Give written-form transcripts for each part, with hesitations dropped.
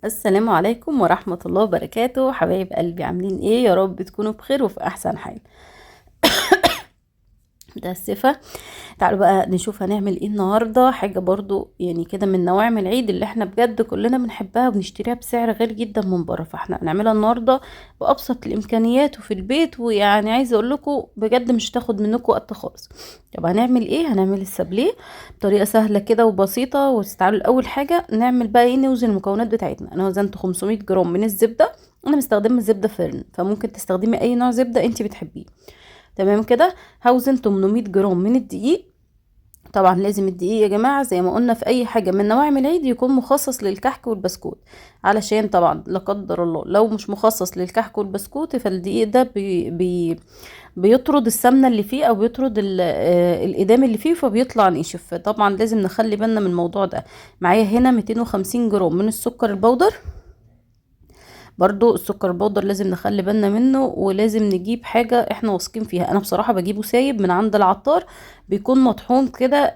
السلام عليكم ورحمة الله وبركاته. حبايب قلبي، عاملين ايه؟ يا رب تكونوا بخير وفي احسن حال. متأسفة. تعالوا بقى نشوف هنعمل ايه النهاردة. حاجة برضو يعني كده من نواعم العيد اللي احنا بجد كلنا بنحبها وبنشتريها بسعر غالي جدا من بره، فاحنا هنعملها النهاردة بأبسط الامكانيات وفي البيت، ويعني عايزة اقول لكم بجد مش هتاخد منكم وقت خالص. طب هنعمل ايه؟ هنعمل السابليه بطريقة سهلة كده وبسيطة. وتعالوا الاول حاجة نعمل بقى ايه، نوزن المكونات بتاعتنا. انا وزنت 500 جرام من الزبدة، انا مستخدمة زبدة فرن، فممكن تستخدمي اي نوع زبدة انت بتحبيه. تمام كده. هوزن 800 جرام من الدقيق. طبعا لازم الدقيق يا جماعة زي ما قلنا في اي حاجة من نواعم العيد يكون مخصص للكحك والبسكوت، علشان طبعا لا قدر الله لو مش مخصص للكحك والبسكوت فالدقيق ده بي بي بيطرد السمنة اللي فيه او بيطرد الادام اللي فيه، فبيطلع ناشف. فطبعا لازم نخلي بالنا من الموضوع ده. معايا هنا 250 جرام من السكر البودر. برضو السكر البودر لازم نخلي بالنا منه، ولازم نجيب حاجة احنا واثقين فيها. انا بصراحة بجيبه سايب من عند العطار، بيكون مطحون كده،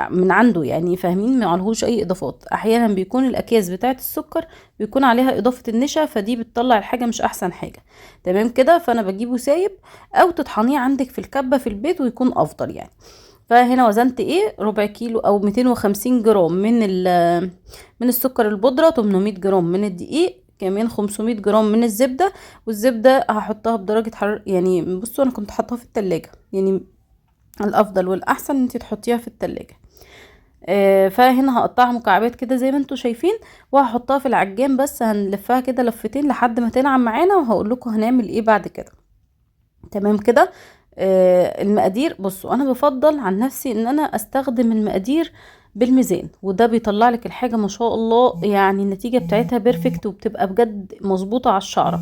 من عنده، يعني فاهمين، ما عليهوش اي اضافات. احيانا بيكون الاكياس بتاعة السكر بيكون عليها اضافة النشا، فدي بتطلع الحاجة مش احسن حاجة. تمام كده. فانا بجيبه سايب او تطحنيه عندك في الكبة في البيت ويكون افضل يعني. فهنا وزنت ايه، ربع كيلو او 250 جرام من السكر البودرة، 800 جرام من الدقيق، كمان 500 جرام من الزبدة. والزبدة هحطها بدرجة حرارة، يعني بصوا انا كنت حاطاها في التلاجة، يعني الافضل والاحسن ان انتي تحطيها في التلاجة. فهنا هقطعها مكعبات كده زي ما انتوا شايفين، وهحطها في العجان، بس هنلفها كده لفتين لحد ما تنعم معانا، وهقول لكم هنعمل ايه بعد كده. تمام كده. المقادير بصوا انا بفضل عن نفسي ان انا استخدم المقادير بالميزان، وده بيطلع لك الحاجة ما شاء الله، يعني النتيجة بتاعتها perfect وبتبقى بجد مظبوطة على الشعرة.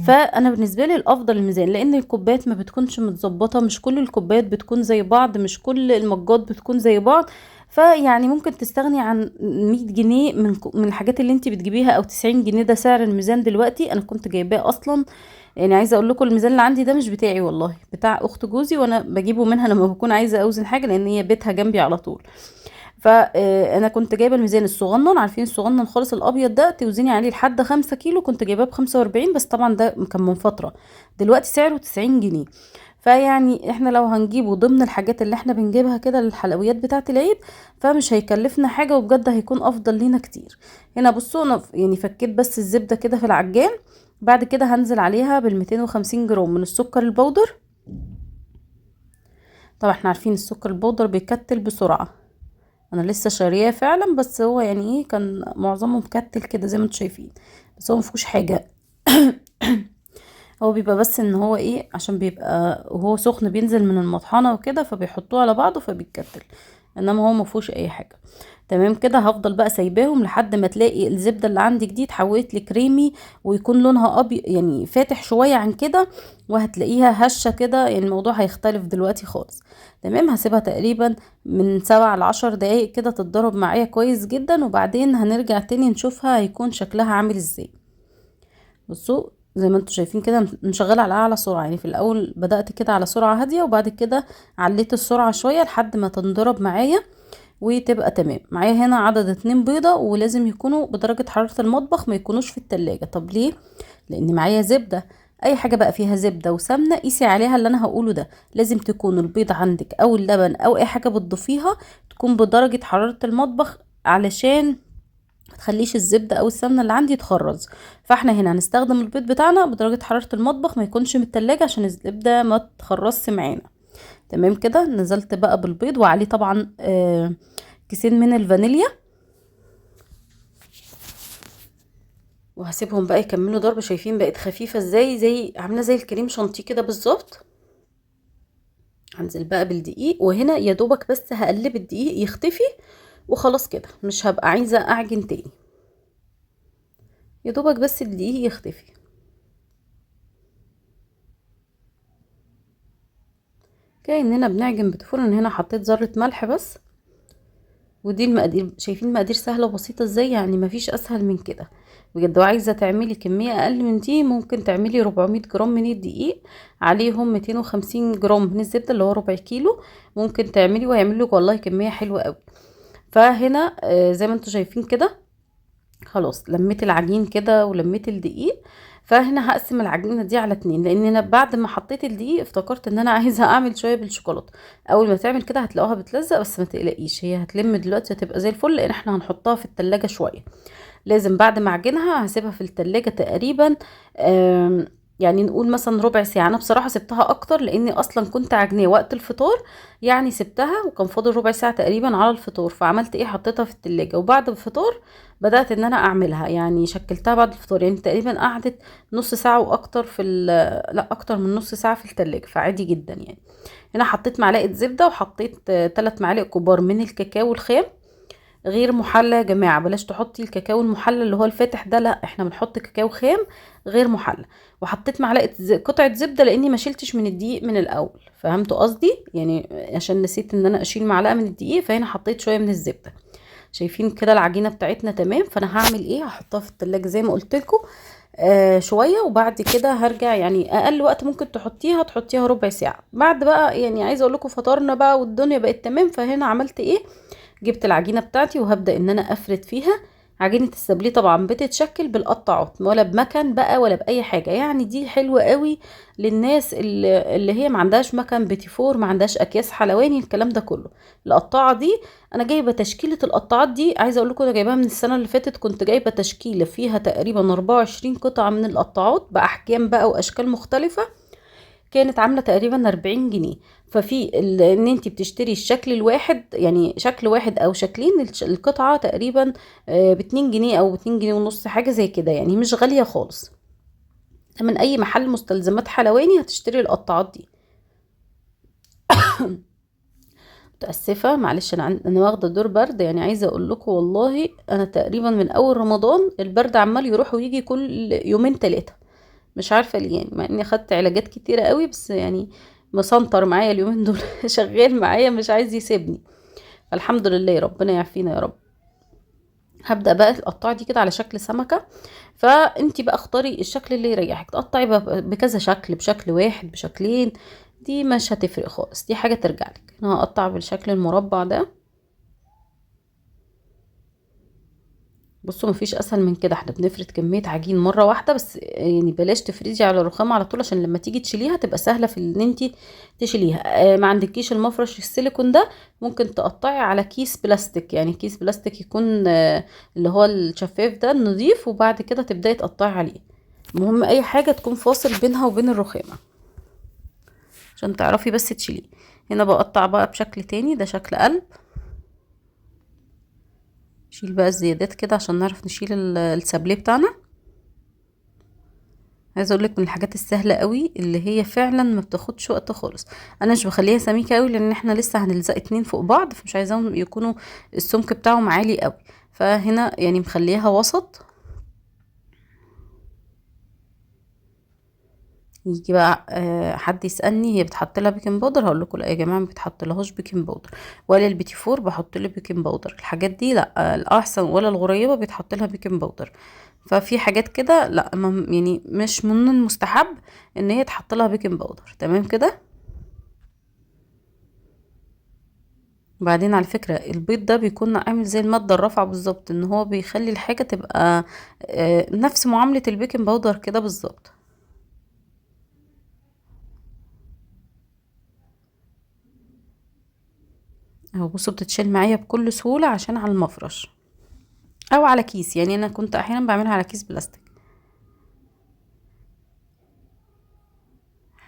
فانا بالنسبة لي الافضل الميزان، لان الكوبايات ما بتكونش متظبطة، مش كل الكوبايات بتكون زي بعض، مش كل المجات بتكون زي بعض. فيعني ممكن تستغني عن 100 جنيه من الحاجات اللي انت بتجيبيها، او 90 جنيه، ده سعر الميزان دلوقتي. انا كنت جايباه اصلا، يعني عايزه اقول لكم الميزان اللي عندي ده مش بتاعي والله، بتاع اخت جوزي، وانا بجيبه منها لما بكون عايزه اوزن حاجة، لان هي بيتها جنبي على طول. انا كنت جايبه الميزان الصغنن، عارفين الصغنن خالص الابيض ده، توزني عليه لحد 5 كيلو، كنت جايباه ب45، بس طبعا ده كان من فترة، دلوقتي سعره 90 جنيه. فيعني احنا لو هنجيبه ضمن الحاجات اللي احنا بنجيبها كده للحلويات بتاعه العيد، فمش هيكلفنا حاجة، وبجد هيكون افضل لينا كتير. هنا بصوا انا فكيت بس الزبدة كده في العجان، بعد كده هنزل عليها بالميتين وخمسين جرام من السكر البودر. طبعا احنا عارفين السكر البودر بيكتل بسرعة، انا لسه شارياه فعلا، بس هو كان معظمه مكتل كده زي ما انتم شايفين، بس هو مفيهوش حاجة. هو بيبقى بس ان هو ايه، عشان بيبقى وهو سخن بينزل من المطحنة وكده، فبيحطوه على بعضه فبيتكتل، انما هو مفيهوش اي حاجة. تمام كده. هفضل بقى سايباهم لحد ما تلاقي الزبدة اللي عندك دي اتحولت لكريمي، ويكون لونها ابيض يعني فاتح شوية عن كده، وهتلاقيها هشة كده، يعني الموضوع هيختلف دلوقتي خالص. تمام. هسيبها تقريبا من 7 ل10 دقايق كده تتضرب معايا كويس جدا، وبعدين هنرجع تاني نشوفها هيكون شكلها عامل ازاي. بصوا زي ما انتم شايفين كده نشغلها على اعلى سرعة، يعني في الاول بدأت كده على سرعة هادية، وبعد كده عليت السرعة شوية لحد ما تنضرب معايا وتبقى تمام. معايا هنا عدد 2 بيضة، ولازم يكونوا بدرجة حرارة المطبخ، ما يكونوش في التلاجة. طب ليه؟ لان معايا زبدة، اي حاجة بقى فيها زبدة وسمنة قيسي عليها اللي انا هقوله ده، لازم تكون البيض عندك او اللبن او اي حاجة بتضيفيها تكون بدرجة حرارة المطبخ، علشان ما تخليش الزبدة او السمنة اللي عندي تخرز. فاحنا هنا هنستخدم البيض بتاعنا بدرجة حرارة المطبخ، ما يكونش من التلاجة عشان الزبدة ما تخرزش معانا. تمام كده. نزلت بقى بالبيض، وعليه طبعا، كيسين من الفانيليا، وهسيبهم بقى يكملوا ضرب. شايفين بقت خفيفة ازاي، عاملة زي الكريم شانتيه كده بالظبط. هنزل بقى بالدقيق، وهنا يا دوبك بس هقلب الدقيق يختفي وخلاص كده، مش هبقى عايزة اعجن تاني، يا دوبك بس الدقيق يختفي. كأننا بنعجن بتفور. انا هنا حطيت ذرة ملح بس، ودي المقادير. شايفين المقادير سهلة وبسيطة ازاي، يعني مفيش اسهل من كده بجد. وعايزة تعملي كمية اقل من دي ممكن تعملي 400 جرام من الدقيق، عليهم 250 جرام من الزبدة اللي هو ربع كيلو، ممكن تعملي وهيعمل لك والله كمية حلوة قوي. فهنا، زي ما انتم شايفين كده خلاص لميت العجين كده ولميت الدقيق. فهنا هقسم العجينة دي على 2، لان انا بعد ما حطيت الدقيق افتكرت ان انا عايزه اعمل شوية بالشوكولاته. اول ما تعمل كده هتلاقوها بتلزق، بس ما تقلقيش هي هتلم دلوقتي، هتبقى زي الفل، لان احنا هنحطها في التلاجة شوية. لازم بعد ما اعجنها هسيبها في التلاجة تقريبا، يعني نقول مثلا ربع ساعة. انا بصراحة سبتها اكتر لاني اصلا كنت عجناه وقت الفطار، يعني سبتها وكان فاضل ربع ساعة تقريبا على الفطار. فعملت ايه، حطيتها في التلاجة، وبعد الفطار بدأت ان انا اعملها، يعني شكلتها بعد الفطار، يعني تقريبا قعدت نص ساعة واكتر في لا اكتر من نص ساعة في التلاجة، فعادي جدا يعني. هنا حطيت معلقة زبدة، وحطيت 3 معالق كبار من الكاكاو الخام غير محلى. يا جماعة بلاش تحطي الكاكاو المحلى اللي هو الفاتح ده، لا احنا بنحط كاكاو خام غير محلى. وحطيت معلقة قطعة زبدة لاني ما شلتش من الدقيق من الاول، فهمتوا قصدي؟ يعني عشان نسيت ان انا اشيل معلقة من الدقيق، فهنا حطيت شوية من الزبدة. شايفين كده العجينة بتاعتنا تمام. فانا هعمل ايه، هحطها في التلاجة زي ما قلت لكم، شوية، وبعد كده هرجع. يعني اقل وقت ممكن تحطيها ربع ساعة. بعد بقى يعني عايزة اقول لكم فطرنا بقى والدنيا بقت تمام. فهنا عملت ايه، جبت العجينة بتاعتي وهبدأ ان انا افرد فيها. عجينة السابليه طبعا بتتشكل بالقطعات، ولا بمكن بقى ولا بأي حاجة، يعني دي حلوة قوي للناس اللي هي ما عندهاش مكن بيتيفور، ما عندهاش اكياس حلواني، الكلام ده كله. القطاعة دي انا جايبة تشكيلة القطاعات دي، عايزة اقول لكم انا جايباها من السنة اللي فاتت، كنت جايبة تشكيلة فيها تقريبا 24 قطعة من القطاعات بأحجام بقى واشكال مختلفة، كانت عاملة تقريبا 40 جنيه. ففي ان انت بتشتري الشكل الواحد، يعني شكل واحد او شكلين، القطعة تقريبا، باتنين جنيه او باتنين جنيه ونص، حاجة زي كده، يعني مش غالية خالص. من اي محل مستلزمات حلواني هتشتري القطاعات دي. متأسفة معلش، انا واخدة دور برد، يعني عايزة اقول لكم والله انا تقريبا من اول رمضان البرد عمال يروح ويجي كل يومين تلاتة، مش عارفة ليه، يعني مع اني خدت علاجات كتيرة قوي، بس يعني مسنطر معايا اليومين دول شغال معايا مش عايز يسيبني. فالحمد لله ربنا يعافينا يا رب. هبدأ بقى القطاعة دي كده على شكل سمكة، فانتي بقى اختاري الشكل اللي يريحك، تقطعي بقى بكذا شكل، بشكل واحد بشكلين، دي مش هتفرق خالص، دي حاجة ترجع لك. انا هقطع بالشكل المربع ده. بصوا مفيش اسهل من كده، احنا بنفرد كمية عجين مرة واحدة بس، يعني بلاش تفردي على الرخام على طول عشان لما تيجي تشيليها تبقى سهلة في ان انتي تشيليها. ما عندكيش المفرش السيليكون ده، ممكن تقطعي على كيس بلاستيك، يعني كيس بلاستيك يكون، اللي هو الشفاف ده النظيف، وبعد كده تبداي تقطعي عليه. المهم اي حاجة تكون فاصل بينها وبين الرخامة عشان تعرفي بس تشيليه. هنا بقطع بقى بشكل تاني، ده شكل قلب. شيل بقى الزيادات كده عشان نعرف نشيل السابليه بتاعنا. عايزه اقول لك من الحاجات السهلة قوي اللي هي فعلا ما بتاخدش وقت خالص. انا مش بخليها سميكة قوي لان احنا لسه هنلزق 2 فوق بعض، فمش عايزاهم يكونوا السمك بتاعهم عالي قوي، فهنا يعني مخليها وسط. يجي بقى، حد يسالني هي بتحط لها baking powder، هقول لكم لا يا جماعة ما بتحط لهاش baking powder، ولا البيتي فور بحط له baking powder، الحاجات دي لا، الاحسن ولا الغريبة بيتحط لها baking powder. ففي حاجات كده لا، يعني مش من المستحب ان هي تحط لها baking powder. تمام كده. بعدين على فكرة البيض ده بيكون عامل زي المادة الرافعة بالظبط، ان هو بيخلي الحاجة تبقى، نفس معاملة ال baking powder كده بالظبط. اهو بصوا بتتشال معايا بكل سهولة عشان على المفرش او على كيس، يعني انا كنت احيانا بعملها على كيس بلاستيك.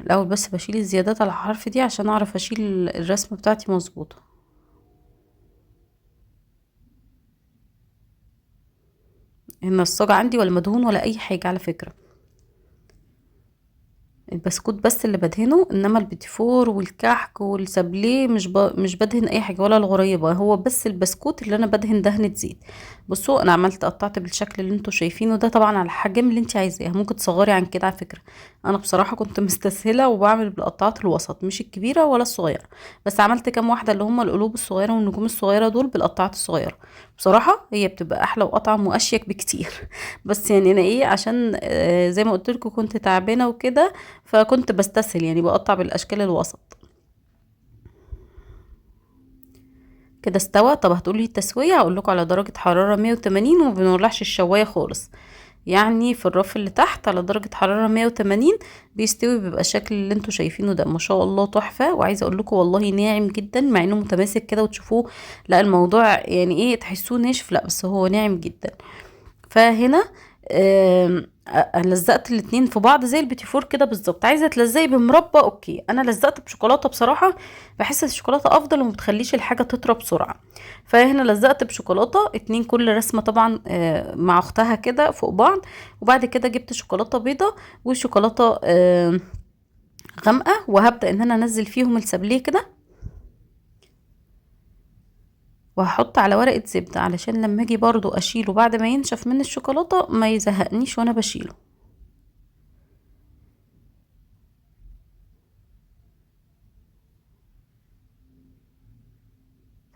الاول بس بشيل الزيادات على الحرف دي عشان اعرف اشيل الرسمة بتاعتي مظبوطة. هنا الصاج عندي ولا مدهون ولا اي حاجة على فكرة، البسكوت بس اللي بدهنه، انما البيتيفور والكحك والسابليه مش بدهن اي حاجة ولا الغريبة، هو بس البسكوت اللي انا بدهن دهنه زيت. بصوا انا قطعت بالشكل اللي انتوا شايفينه ده، طبعا على الحجم اللي انت عايزاه، ممكن تصغري عن كده على فكرة. انا بصراحة كنت مستسهله وبعمل بالقطعات الوسط، مش الكبيرة ولا الصغيرة، بس عملت كام واحدة اللي هم القلوب الصغيرة والنجوم الصغيرة دول بالقطعات الصغيرة. بصراحة هي بتبقى احلى واطعم واشيك بكتير. بس انا عشان، زي ما قلت لكم كنت تعبانة وكده، فكنت بستسهل يعني بقطع بالاشكال الوسط. كده استوى. طب هتقولي التسوية، هقول لكم على درجه حرارة 180، وما بنولعش الشوايه خالص، يعني في الرف اللي تحت على درجة حرارة 180 بيستوي، بيبقى الشكل اللي انتوا شايفينه ده ما شاء الله تحفة. وعايزة اقول لكم والله ناعم جدا، مع انه متماسك كده وتشوفوه لا الموضوع يعني ايه تحسوه ناشف، لا بس هو ناعم جدا. فهنا لزقت الاتنين في بعض زي البيتيفور كده بالظبط. عايزه تلزقي بمربى okay، انا لزقت بشوكولاته، بصراحة بحس الشوكولاتة افضل وما بتخليش الحاجة تطرى بسرعة. فهنا لزقت بشوكولاته اتنين كل رسمه طبعا مع اختها كده فوق بعض. وبعد كده جبت شوكولاتة بيضة وشوكولاته غامقه، وهبدا ان انا انزل فيهم السابليه كده، وهحط على ورقة زبدة علشان لما اجي برضو اشيله بعد ما ينشف من الشوكولاتة ما يزهقنيش وانا بشيله.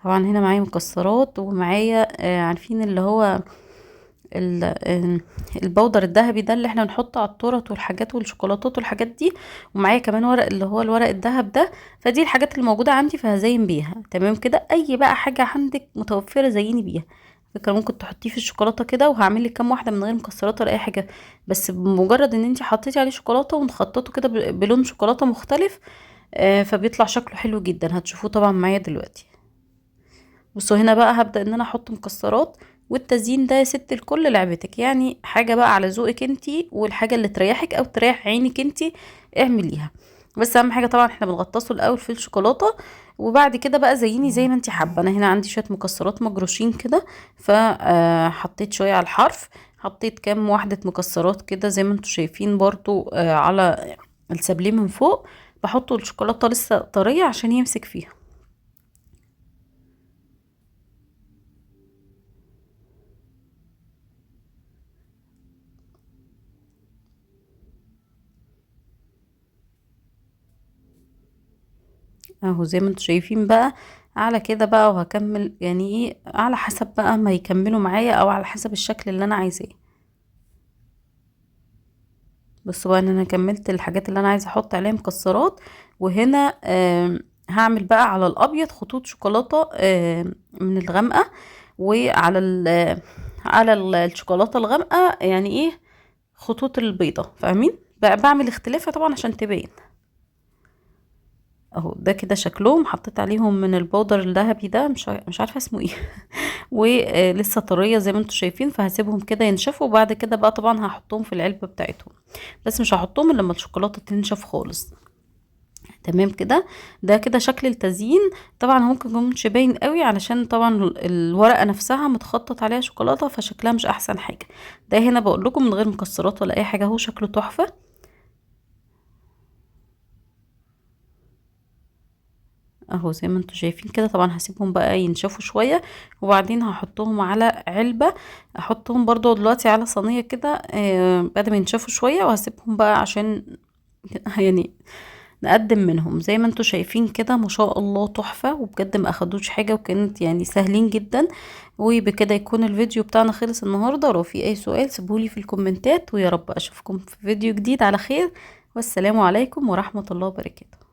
طبعا هنا معايا مكسرات، ومعايا عارفين اللي هو البودر الذهبي ده اللي احنا بنحطه على التورت والحاجات والشوكولاتات والحاجات دي، ومعايا كمان ورق اللي هو الورق الذهب ده. فدي الحاجات اللي موجودة عندي فهزين بيها. تمام كده، اي بقى حاجة عندك متوفرة زيني بيها. فكرة ممكن تحطيه في الشوكولاتة كده، وهعمل لك كام واحدة من غير مكسرات ولا اي حاجة، بس بمجرد ان انت حطيتي عليه شوكولاتة ونخططه كده بلون شوكولاتة مختلف، فبيطلع شكله حلو جدا. هتشوفوه طبعا معايا دلوقتي. بصوا هنا بقى هبدأ ان انا احط مكسرات، والتزيين ده يا ست الكل لعبتك، يعني حاجة بقى على ذوقك انتي، والحاجة اللي تريحك او تريح عينك انتي اعمليها. بس اهم حاجة طبعا احنا بنغطسه الاول في الشوكولاتة، وبعد كده بقى زيني زي ما انتي حابة. انا هنا عندي شوية مكسرات مجروشين كده، فحطيت شوية على الحرف، حطيت كام واحدة مكسرات كده زي ما انتوا شايفين برضو على السابليه من فوق. بحط الشوكولاتة لسه طرية عشان يمسك فيها. اهو زي ما انتوا شايفين بقى على كده بقى، وهكمل يعني ايه على حسب بقى ما يكملوا معايا او على حسب الشكل اللي انا عايزاه. بصوا بقى ان انا كملت الحاجات اللي انا عايزه احط عليها مكسرات. وهنا هعمل بقى على الابيض خطوط شوكولاتة من الغامقه، وعلى على الشوكولاتة الغامقه يعني ايه خطوط البيضة، فاهمين؟ بعمل اختلافها طبعا عشان تبين. اهو ده كده شكلهم، حطيت عليهم من البودر الذهبي ده، مش عارفه اسمه ايه ولسه طرية زي ما انتم شايفين، فهسيبهم كده ينشفوا، وبعد كده بقى طبعا هحطهم في العلبة بتاعتهم، بس مش هحطهم الا لما الشوكولاتة تنشف خالص. تمام كده، ده كده شكل التزيين. طبعا ممكن يكونش باين قوي علشان طبعا الورقة نفسها متخطط عليها شوكولاتة، فشكلها مش احسن حاجة. ده هنا بقول لكم من غير مكسرات ولا اي حاجة، اهو شكله تحفة. اهو زي ما انتم شايفين كده. طبعا هسيبهم بقى ينشفوا شوية، وبعدين هحطهم على علبة، احطهم برضو دلوقتي على صينية كده، بعد ما ينشفوا شوية، وهسيبهم بقى عشان يعني نقدم منهم. زي ما انتم شايفين كده ما شاء الله تحفة، وبجد ما اخدوش حاجة، وكانت يعني سهلين جدا. وبكده يكون الفيديو بتاعنا خلص النهاردة. ولو في اي سؤال سيبهولي في الكومنتات، ويا رب اشوفكم في فيديو جديد على خير. والسلام عليكم ورحمة الله وبركاته.